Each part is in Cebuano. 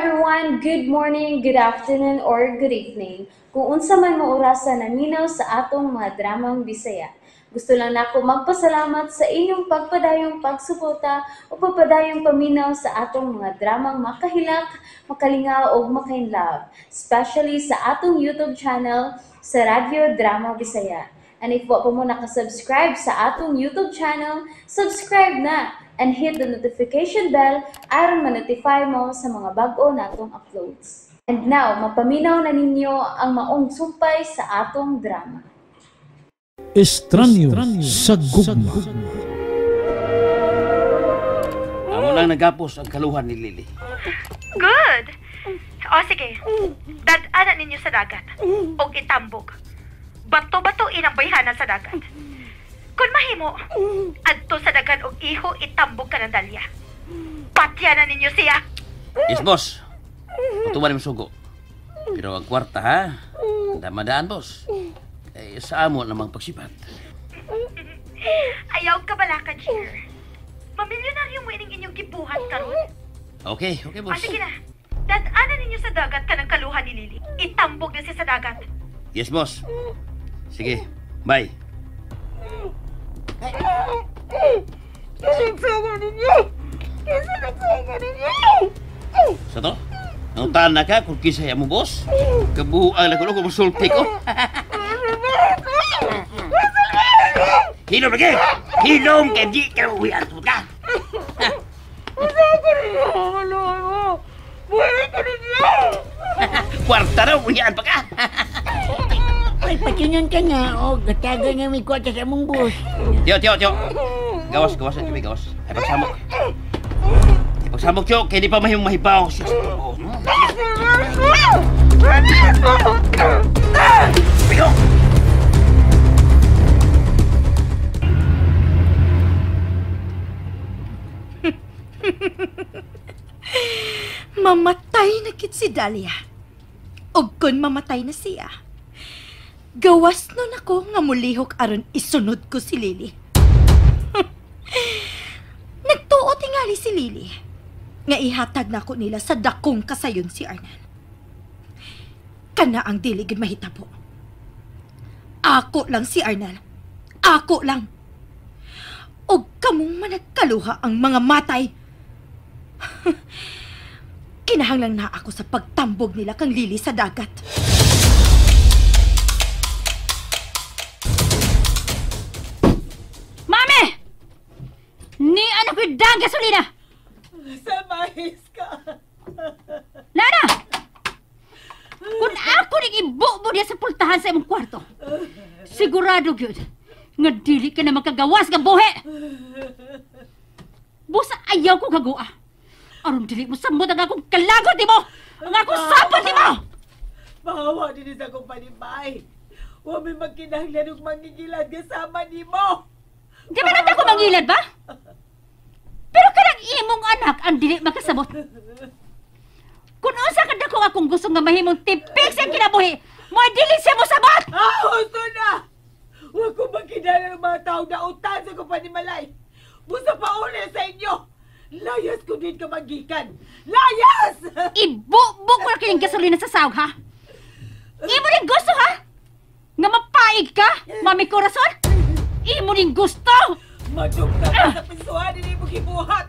Everyone! Good morning, good afternoon, or good evening. Kung unsa man mo orasa naminaw sa atong mga dramang Bisaya. Gusto lang nako magpasalamat sa inyong pagpadayong pagsuporta o pagpadayong paminaw sa atong mga dramang makahilak, makalingaw o makainlove, especially sa atong YouTube channel sa Radyo Drama Bisaya. And if wa pa mo nakasubscribe sa atong YouTube channel, subscribe na and hit the notification bell aron ma-notify mo sa mga bag-o natong uploads. And now, mapaminaw na ninyo ang maong sumpay sa atong drama. Estranyo sa gugma. Amo lang nagapos ang kaluhan ni Lily. Good! O sige, dad-ana ninyo sa dagat og itambog. Bato-batuin ang bayhanan sa dagat. Kung mahimo, adto sa dagan og iho itambog ka ng Dalya. Patya na ninyo siya. Yes, boss. Patuman mo sugo. Pero ang kwarta, ha? Damadaan, boss. Eh, sa amo namang pagsipat. Ayaw ka balaka, Cheer. Mamilyonaryo mo ining inyong gibuhat karon. Okay, okay, boss. O sige na. Dad-ana ninyo sa dagat ka ng kaluhan ni Lily. Itambog na siya sa dagat. Yes, boss. Sige, bye. Sa to? Nangutan na ka kung kisaya mo, boss? Kabuang na ko kung musulti ko. Hilom lagi! Hilom kay di ka uwian ka! Kwarta na, uwian pa ka! Ay, patinan ka nga. O, gatagan nga may kwarta sa among boss. Tiyo, tiyo, tiyo. Gawas, gawas na, tiyo, gawas. Ay, pagsamok. Ay, pagsamok, tiyo. Kaya di pa mahimong mahibaw siya sa tubo. Piyo! Mamatay na kit si Dalia. Og kun mamatay na siya, gawas nun ako nga mulihok aron isunod ko si Lily. Nagtuo tingali si Lily nga ihatag nako nila sa dakong kasayon si Arnan. Kana ang dili gid mahitabo. Ako lang si Arnal. Ako lang. Og kamong managkaluha ang mga matay. Kinahanglan na ako sa pagtambog nila kang Lily sa dagat. Mami! Ni anak ko dang gasolina! Sa mais ka! Nana! Kung ako ning ibubo niya sa pultahan sa imong kwarto, sigurado gyud nga dili ka na makagawas nga buhi! Busa ayaw ko kagua. Aron dili mo samot ang akong kalagot nimo! Ang akong sapot nimo! Mahawa din sa akong panibay. Huwag may magkinahanglan og mangigilad kasama nimo. Di ba natin ako mangilad ba? Pero kanang imong anak ang dili makasabot. Kung unsa ka dako akong gusto nga mahimong tipik sa kinabuhi, mo dili siya mosabot! Ah, husto na! Huwag ko magkinahanglan ng mga tao na utan sa akong panimalay. Busa pa uli sa inyo! Layas ko din ka magikan! Layas! Ibubog ko na kining gasolina sa sawg, ha? Imo rin gusto, ha? Nga mapaig ka, Mami Corazon? Imo rin gusto! Madugta ka sa pinsuhan din mo gibuhat!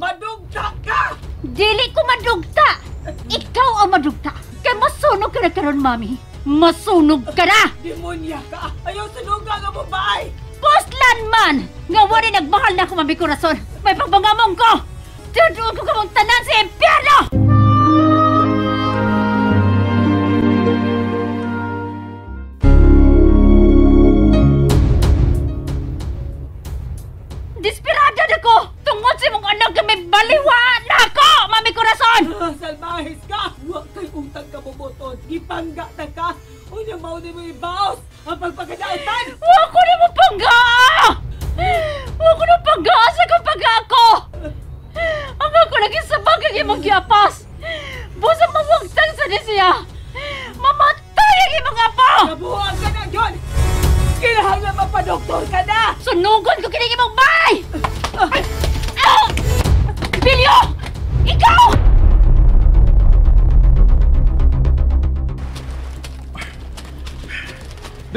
Madugta ka! Dili ko madugta! Ikaw ang madugta! Kay masunog ka na karon, Mami! Masunog ka na! Demonya ka! Ayaw sunuga nga babae! Puslan man! Nga wala nagmahal na ako, Mami Corazon! May pagbangamong ko! Tuduon ko kamong tanan sa impyerno! Desperada na ko! Tungod sa imong anak na may baliwa na ako, Mami Corazon! Salmahis ka! Huwag kay utang ka bubuton! Gipangga na ka! Unya mao ni mo ibaos ang pagpagkadautan! Huwag ko na mo panggaa! Huwag ko na panggaa sa kong pangga ko! Ang ako lagi sa bagay imong giapas! Busa mawagtang sa ni siya! Mamatay ang imong apo! Nabuhang ka na yun! Kinahanglan mapadoktor ka na! Sunugon ko kining imong bay! Bilyo! Ikaw!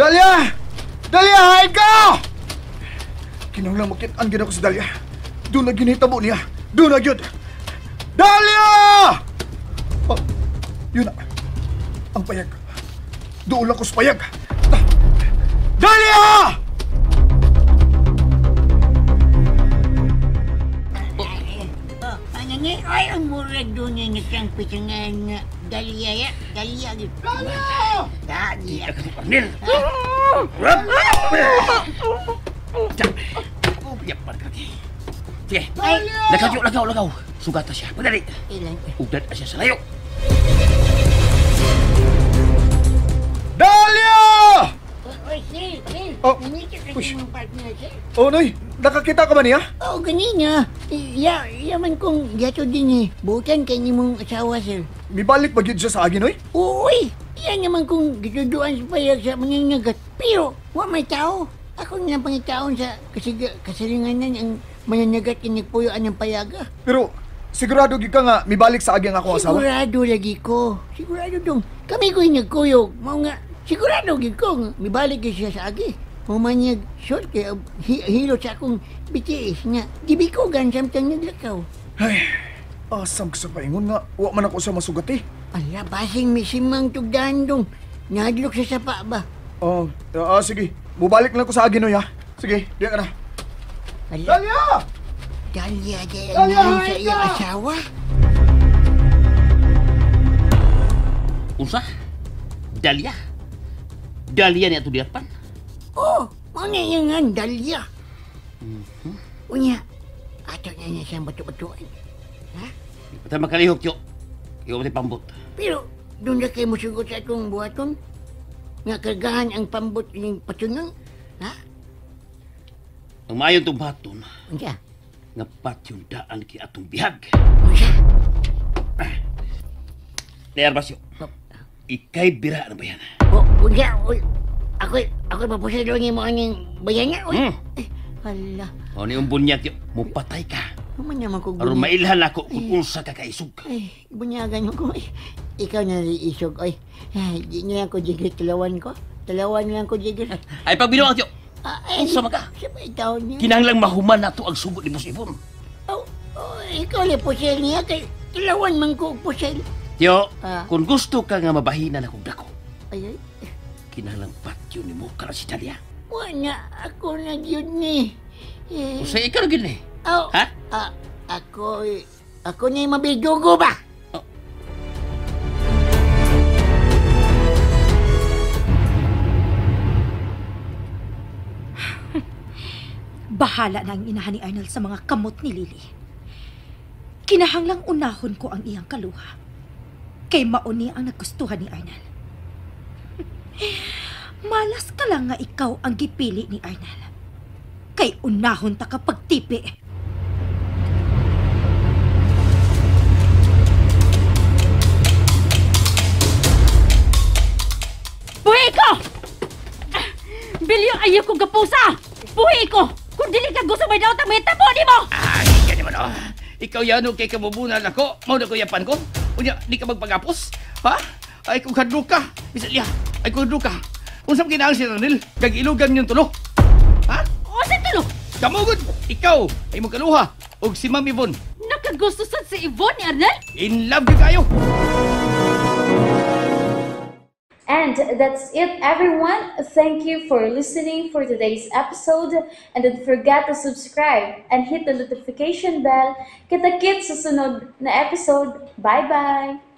Dahlia! Dahlia, hain ka! Kinahanglan makit-an gyud ako si Dahlia. Doon na ginhitabo niya. Doon na gyud. Dahlia! Oh, yun na. Ang payag. Doon lang ko sa payag. Dahlia! Ano ni? Ay, ang murag doon niya nagkang pisangan Dahlia ya. Dahlia. Dahlia! Dahlia. Arnel! Yapan ka. Sige. Lakaw, lakaw, lakaw. Sugata siya. Padali. Ugdad siya sa layo. Dahlia! Oy, sir, sir. Oh, oh, Noy. Nakakita ka ba niya? Oo, ganina. Iya man kong gato din eh. Butan kay ni mong asawa, sir. Mibalik ba yun siya sa agin, Noy? Uy! Iya naman kong gituduan sa payag sa mananagat. Pero, wa may tao. Ako nga pangitaon sa kasilinganan ang mananagat yung nagpuyuan ng payaga. Pero, sigurado gyud ka nga mibalik sa agi ang akong asawa? Sigurado lagi ko. Sigurado dong. Kami ko'y nagkuyog. Mao nga, sigurado gyud ko nga mibalik gyud siya sa agi. Humanyag short kay hilot sa akong BTS nga gibikugan samtang naglakaw. Ay, asam ka sa paingon nga wa man ako sa masugat eh. Ala, basing may simang tugdahan dong. Nahadlok sa sapa ba? Oh, sige. Mubalik lang ko sa agi, Noy, ha? Sige, diyan ka na. Ala. Dahlia! Dahlia, Dahlia, sa iyang asawa? Unsa? Dahlia? Dahlia niya ito diyapan? Oh, mana yung nga, Dahlia. Unya, ato na niya siyang bato-batuan. Ha? Patay makalihok, Tiyo. Ikaw pati pambot. Pero, doon na kayo musugot sa atong buhaton? Nga kargahan ang pambot ng patunang? Ha? Ang maayon itong baton, Unsa? Nga patyon daan ki atong bihag. Unsa? Nayar Basyo, ikay bira na ba yan? Oh, unsa? Ako mapusay doon yung mga niyang bayana. Eh, hala. O ni bunyag, Tiyo, mupatay ka. Human naman ko Aron mailhan ako kung unsa ka kaisog. Ay, bunyagan ko. Ay, ikaw na isog. Ay, di na lang ko jigger. Talawan ko. Talawan lang ko jigger. Ay, pagbinuang, Tiyo. Ay, unsa man ka? Sabay taon niya. Kinahanglang mahuman na to ang sugot ni Boss Ibon. Oh, ikaw na pusel niya. Kay talawan man ko pusel. Tiyo, kung gusto ka nga mabahinan akong dako. Ay, ay. Kinahanglang patyo ni mo ka si Dahlia. Wala, ako na yun ni. Eh. Usa ikaw na yun eh. Oh, ha? Ako na yung mabidugo ba? Oh. Bahala na ang inahan ni Arnel sa mga kamot ni Lily. Kinahanglang unahon ko ang iyang kaluha. Kay mauni ang nagustuhan ni Arnel. Malas ka lang nga ikaw ang gipili ni Arnel. Kay unahon ta kapag tipi. Buhi ko! Bilyo, ayaw kong kapusa! Buhi ko! Kung dili ka gusto may daot ang may tabo ni mo! Ay, ganyan man oh. Ikaw yan, okay ka mabunal ako. Mau na ko yapan ko. Unya, di ka magpagapos. Ha? Ay, kung hadlo ka. Bisan niya, ay kung hadlo ka. Unsam kinaang si Ranil, gagilugan yung tulo. Ha? O, sa tulo? Kamugod, ikaw ay magkaluha og si Ma'am Yvonne. Nakagusto sad si Yvonne ni Arnel? In love gyud kayo. And that's it, everyone. Thank you for listening for today's episode. And don't forget to subscribe and hit the notification bell. Kita-kits sa sunod na episode. Bye-bye!